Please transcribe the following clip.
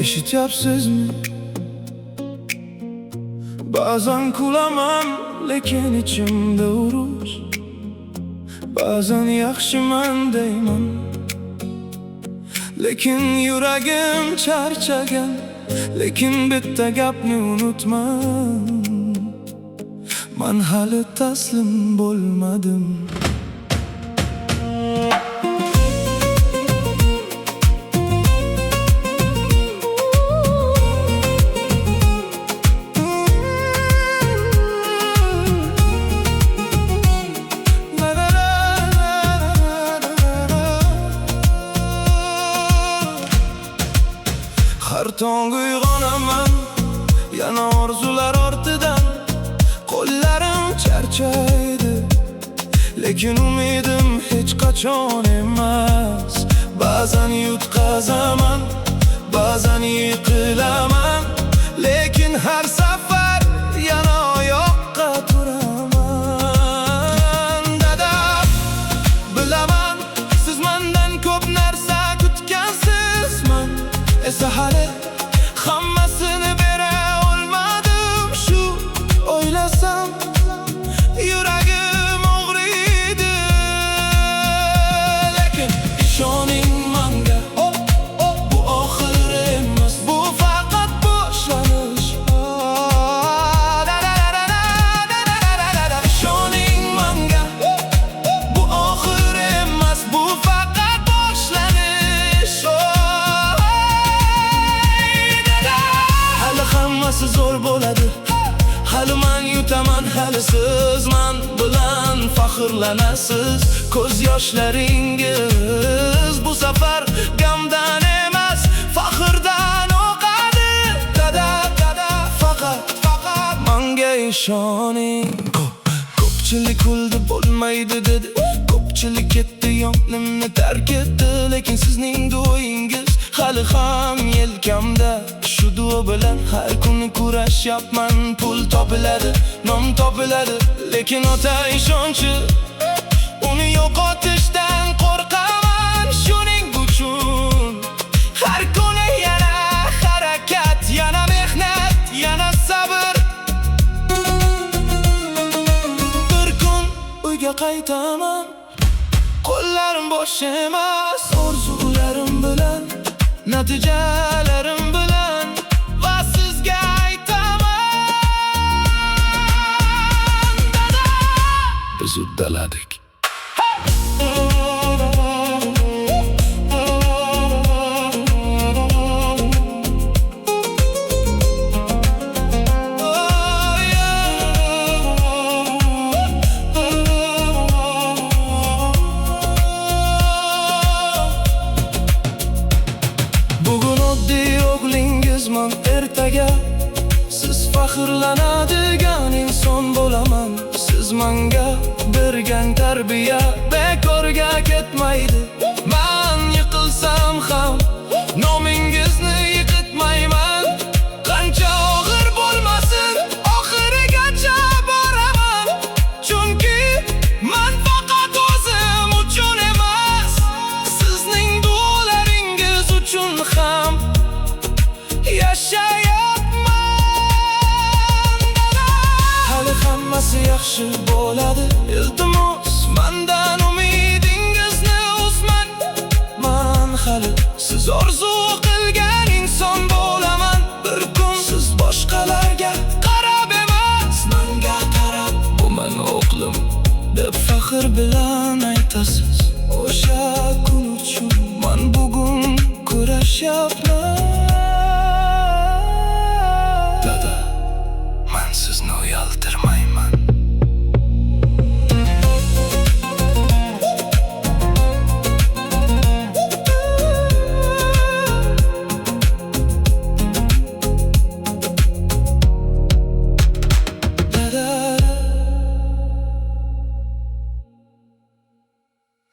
Eshityapsizmi? Ba'zan kulaman, lekin ichimda urush. Ba'zan yaxshiman deyman, lekin yuragim charchagan. Lekin bitta gapni unutmang: man hali taslim bo'lmadim. Har tong uyg'onaman yana orzular ortidan. Qo'llarim charchaydi, lekin umidim hech qachon emas. Ba'zan yutqazaman, ba'zan yiqilaman, lekin har safar yana oyoqqa turaman. Dada, bilaman, siz mandan ko'p narsa kutgansiz. Man esa hali hammasini bera olmadim. Shu o'ylasam, yuragim og'riydi. Lekin ishoning manga, bu oxiri emas, bu faqat boshlanish. Ishoning manga, bu oxiri emas, bu faqat boshlanish. Dada. Hali hammasi zo'r bo'ladi. Hali man yutaman, hali siz man bilan faxrlanasiz. Ko'z yoshlaringiz bu safar g'amdan emas, faxrdan oqadi. Dada, dada, faqat, faqat manga ishoning. Ko'pchilik kuldi, bo'lmaydi dedi. Ko'pchilik ketdi, yonimni tark etdi. Lekin sizning duoyingiz hali ham yelkamda. Shu duo bilan har kuni kurashyapman. Pul topiladi, nom topiladi, lekin ota ishonchi, uni yo'qotishdan qo'rqaman. Shuning uchun har kuni yana harakat, yana mehnat, yana sabr. Bir kun uyga qaytaman, qo'llarim bo'sh emas, orzularim bilan, natijalarim bilan va sizga aytaman: dada, biz uddaladik. Oh, yeah. Bugun oddiy o'g'lingizman, ertaga siz faxrlanadigan inson bo'laman. Siz manga bergan tarbiya bekorga ketmaydi. Man yiqilsam ham, nomingizni yiqitmayman. Qancha og'ir bo'lmasin, oxirigacha boraman. Chunki man faqat o'zim uchun emas, sizning duolaringiz uchun ham yashayapman. Dada. Hali hammasi yaxshi bo'ladi. Iltimos, mandan umidingizni uzmang. Man hali siz orzu qilgan inson bo'laman. Bir kun siz boshqalarga qarab emas, manga qarab, "Bu mani o'g'lim", deb faxr bilan aytasiz. O'sha kun uchun man bugun kurashyapman.